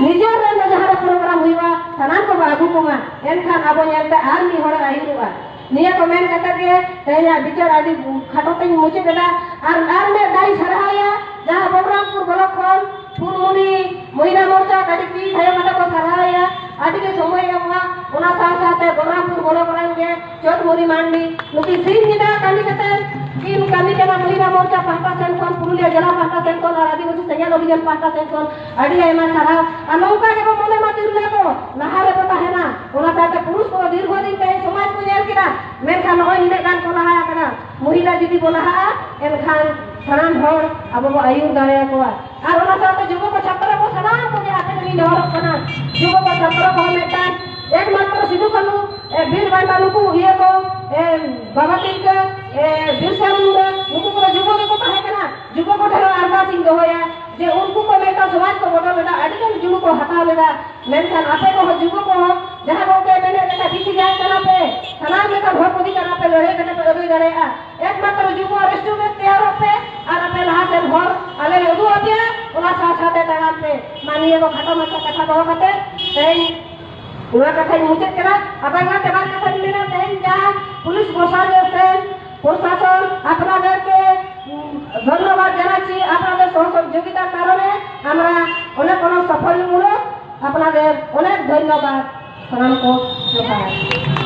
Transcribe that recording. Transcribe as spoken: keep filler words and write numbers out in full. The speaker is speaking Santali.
ᱱᱤᱡᱮᱨ ᱨᱮᱱ ᱫᱚ ᱡᱟᱦᱟᱸ ᱨᱮ ᱯᱨᱳᱜᱨᱟᱢ ᱦᱩᱭᱩᱜᱼᱟ, ᱥᱟᱱᱟᱢ ᱠᱚᱵᱚ ᱟᱹᱜᱩ ᱠᱚᱢᱟ, ᱮᱱᱠᱷᱟᱱ ᱟᱵᱚ ᱧᱮᱞᱛᱮ ᱟᱨ ᱢᱤᱫ ᱦᱚᱲᱮ ᱟᱹᱭᱩᱨᱚᱜᱼᱟ᱾ ᱱᱤᱭᱟᱹ ᱠᱚ ᱢᱮᱱ ᱠᱟᱛᱮ ᱜᱮ ᱛᱮᱦᱮᱧᱟᱜ ᱵᱤᱪᱟᱹᱨ ᱟᱹᱰᱤ ᱠᱷᱟᱴᱚ ᱛᱮᱧ ᱢᱩᱪᱟᱹᱫ ᱮᱫᱟ᱾ ᱟᱨ ᱟᱨ ᱢᱤᱫ ᱫᱷᱟᱣ ᱤᱧ ᱥᱟᱨᱦᱟᱣᱮᱭᱟ, ᱡᱟᱦᱟᱸ ᱵᱚᱞᱨᱟᱢᱯᱩᱨ ᱵᱞᱚᱠ ᱠᱷᱚᱱ ᱯᱷᱩᱞᱢᱩᱱᱤ ᱢᱚᱦᱤᱞᱟ ᱢᱳᱨᱪᱟ ᱠᱟᱹᱴᱤᱡ ᱛᱤ ᱛᱷᱟᱭᱚ ᱠᱟᱛᱮ ᱠᱚ ᱥᱟᱨᱦᱟᱣᱮᱭᱟ᱾ ᱟᱹᱰᱤ ᱜᱮ ᱥᱚᱢᱚᱭ ᱮᱢᱚᱜᱼᱟ᱾ ᱚᱱᱟ ᱥᱟᱶ ᱥᱟᱶᱛᱮ ᱵᱚᱞᱨᱟᱢᱯᱩᱨ ᱵᱞᱚᱠ ᱨᱮᱱ ᱜᱮ ᱪᱳᱫᱷᱩᱨᱤ ᱢᱟᱱᱰᱤ, ᱱᱩᱠᱤᱱ ᱥᱤᱧ ᱧᱤᱫᱟᱹ ᱠᱟᱹᱢᱤ ᱠᱟᱛᱮ ᱠᱤᱱ ᱠᱟᱹᱢᱤ ᱠᱟᱱᱟ, ᱢᱚᱦᱤᱞᱟ ᱢᱳᱨᱪᱟ ᱯᱟᱦᱴᱟ ᱥᱮᱱ ᱠᱷᱚᱱ, ᱯᱩᱨᱩᱞᱤᱭᱟᱹ ᱡᱮᱞᱟ ᱯᱟᱦᱴᱟ ᱥᱮᱱ ᱠᱷᱚᱱ ᱟᱨ ᱟᱹᱫᱤᱵᱟᱹᱥᱤ ᱥᱮᱸᱜᱮᱞ ᱚᱵᱷᱤᱡᱟᱱ ᱯᱟᱦᱴᱟ ᱥᱮᱱ ᱠᱷᱚᱱ᱾ ᱟᱹᱰᱤ ᱟᱭᱢᱟ ᱥᱟᱨᱦᱟᱣ᱾ ᱟᱨ ᱱᱚᱝᱠᱟ ᱜᱮᱵᱚ ᱢᱚᱱᱮ ᱢᱟ ᱛᱤᱨᱞᱟᱹ ᱠᱚ ᱞᱟᱦᱟ ᱨᱮᱵᱚ ᱛᱟᱦᱮᱱᱟ᱾ ᱚᱱᱟ ᱥᱟᱶᱛᱮ ᱯᱩᱨᱩᱥ ᱠᱚ ᱫᱤᱨᱜᱷᱚ ᱫᱤᱱ ᱛᱮ ᱥᱚᱢᱟᱡᱽ ᱠᱚ ᱧᱮᱞ ᱠᱮᱫᱟ, ᱢᱮᱱᱠᱷᱟᱱ ᱱᱚᱜᱼᱚᱭ ᱱᱤᱱᱟᱹᱜ ᱜᱟᱱ ᱠᱚ ᱞᱟᱦᱟ ᱟᱠᱟᱱᱟ᱾ ᱢᱚᱦᱤᱞᱟ ᱡᱩᱫᱤ ᱵᱚ ᱞᱟᱦᱟᱜᱼᱟ, ᱮᱱᱠᱷᱟᱱ ᱥᱟᱱᱟᱢ ᱦᱚᱲ ᱟᱵᱚ ᱵᱚ ᱟᱹᱭᱩᱨ ᱫᱟᱲᱮᱭᱟᱠᱚᱣᱟ᱾ ᱟᱨ ᱚᱱᱟ ᱥᱟᱶᱛᱮ ᱡᱩᱵᱚ ᱠᱚ ᱪᱷᱟᱛᱨᱚ ᱠᱚ ᱥᱟᱱᱟᱢ ᱠᱚᱜᱮ ᱟᱯᱮ ᱴᱷᱮᱱ ᱤᱧ ᱱᱮᱦᱚᱨᱚᱜ ᱠᱟᱱᱟ, ᱡᱩᱵᱚ ᱠᱚ ᱪᱷᱟᱛᱨᱚ ᱠᱚᱦᱚᱸ ᱢᱤᱫᱴᱟᱝ ᱮᱠᱢᱟᱛᱨᱚ ᱥᱤᱫᱩ ᱠᱟᱹᱱᱩ, ᱮ, ᱵᱤᱨ ᱵᱟᱱᱴᱟ ᱱᱩᱠᱩ ᱤᱭᱟᱹ ᱠᱚ, ᱮ, ᱵᱟᱵᱟ ᱛᱤᱞᱠᱟᱹ, ᱮ, ᱵᱤᱨᱥᱟ ᱢᱩᱱᱰᱟᱹ, ᱱᱩᱠᱩ ᱠᱚᱫᱚ ᱡᱩᱵᱚ ᱜᱮᱠᱚ ᱛᱟᱦᱮᱸ ᱠᱟᱱᱟ᱾ ᱡᱩᱵᱚ ᱠᱚ ᱴᱷᱮᱱ ᱦᱚᱸ ᱟᱨᱫᱟᱥ ᱤᱧ ᱫᱚᱦᱚᱭᱟ ᱡᱮ ᱩᱱᱠᱩ ᱠᱚ ᱢᱤᱫᱴᱟᱝ ᱥᱚᱢᱟᱡᱽ ᱠᱚ ᱵᱚᱫᱚᱞ ᱞᱮᱫᱟ, ᱟᱹᱰᱤ ᱜᱟᱱ ᱡᱩᱵᱚ ᱠᱚ ᱦᱟᱛᱟᱣ ᱞᱮᱫᱟ, ᱢᱮᱱᱠᱷᱟᱱ ᱟᱯᱮ ᱠᱚᱦᱚᱸ ᱡᱩᱵᱚ ᱠᱚᱦᱚᱸ ᱡᱟᱦᱟᱸ ᱜᱚᱢᱠᱮ ᱢᱮᱱᱮᱫ ᱞᱮᱠᱟ ᱵᱤᱥᱤ ᱡᱟᱭ ᱠᱟᱱᱟ ᱯᱮ, ᱥᱟᱱᱟᱢ ᱞᱮᱠᱟᱱ ᱦᱚᱲ ᱠᱚᱜᱮ ᱠᱟᱱᱟ ᱯᱮ, ᱞᱟᱹᱲᱦᱟᱹᱭ ᱠᱟᱛᱮ ᱯᱮ ᱟᱹᱫᱟᱹᱭ ᱫᱟᱲᱮᱭᱟᱜᱼᱟ᱾ ᱮᱠᱢᱟᱛᱨᱚ ᱡᱩᱵᱚ ᱨᱮᱥᱴᱩᱨᱮᱱᱴ ᱛᱮᱭᱟᱨᱚᱜ ᱯᱮ ᱟᱨ ᱟᱯᱮ ᱞᱟᱦᱟ ᱥᱮᱱ ᱦᱚᱨ ᱟᱞᱮ ᱞᱮ ᱩᱫᱩᱜ ᱟᱯᱮᱭᱟ, ᱚᱱᱟ ᱥᱟᱶ ᱥᱟᱶᱛᱮ ᱛᱟᱲᱟᱢ ᱯᱮ᱾ ᱢᱟ ᱱᱤᱭᱟᱹ ᱠᱚ ᱠᱷᱟᱴᱚ ᱢᱟᱪᱷᱟ ᱠᱟᱛᱷᱟ ᱫᱚᱦᱚ ᱠᱟᱛᱮ ᱛᱮᱦᱮᱧ ᱱᱚᱣᱟ ᱠᱟᱛᱷᱟᱧ ᱢᱩᱪᱟᱹᱫ ᱠᱮᱫᱟ᱾ ᱟᱵᱟᱨ ᱱᱚᱣᱟ ᱛᱮ ᱵᱟᱨ ᱠᱟᱛᱷᱟᱧ ᱢᱮᱱᱟ, ᱛᱮᱦᱮᱧ ᱡᱟᱦᱟᱸ ᱯᱩᱞᱤᱥ ᱯᱨᱚᱥᱟᱥᱚᱱ ᱥᱮ ᱯᱨᱚᱥᱟᱥᱚᱱ আপনাদেরকে, উম, ধন্যবাদ জানাচ্ছি। আপনাদের সহযোগিতার কারণে আমরা অনেক অনেক সাফল্যমূলক। আপনাদের অনেক ধন্যবাদ। সালাম কো জোহার।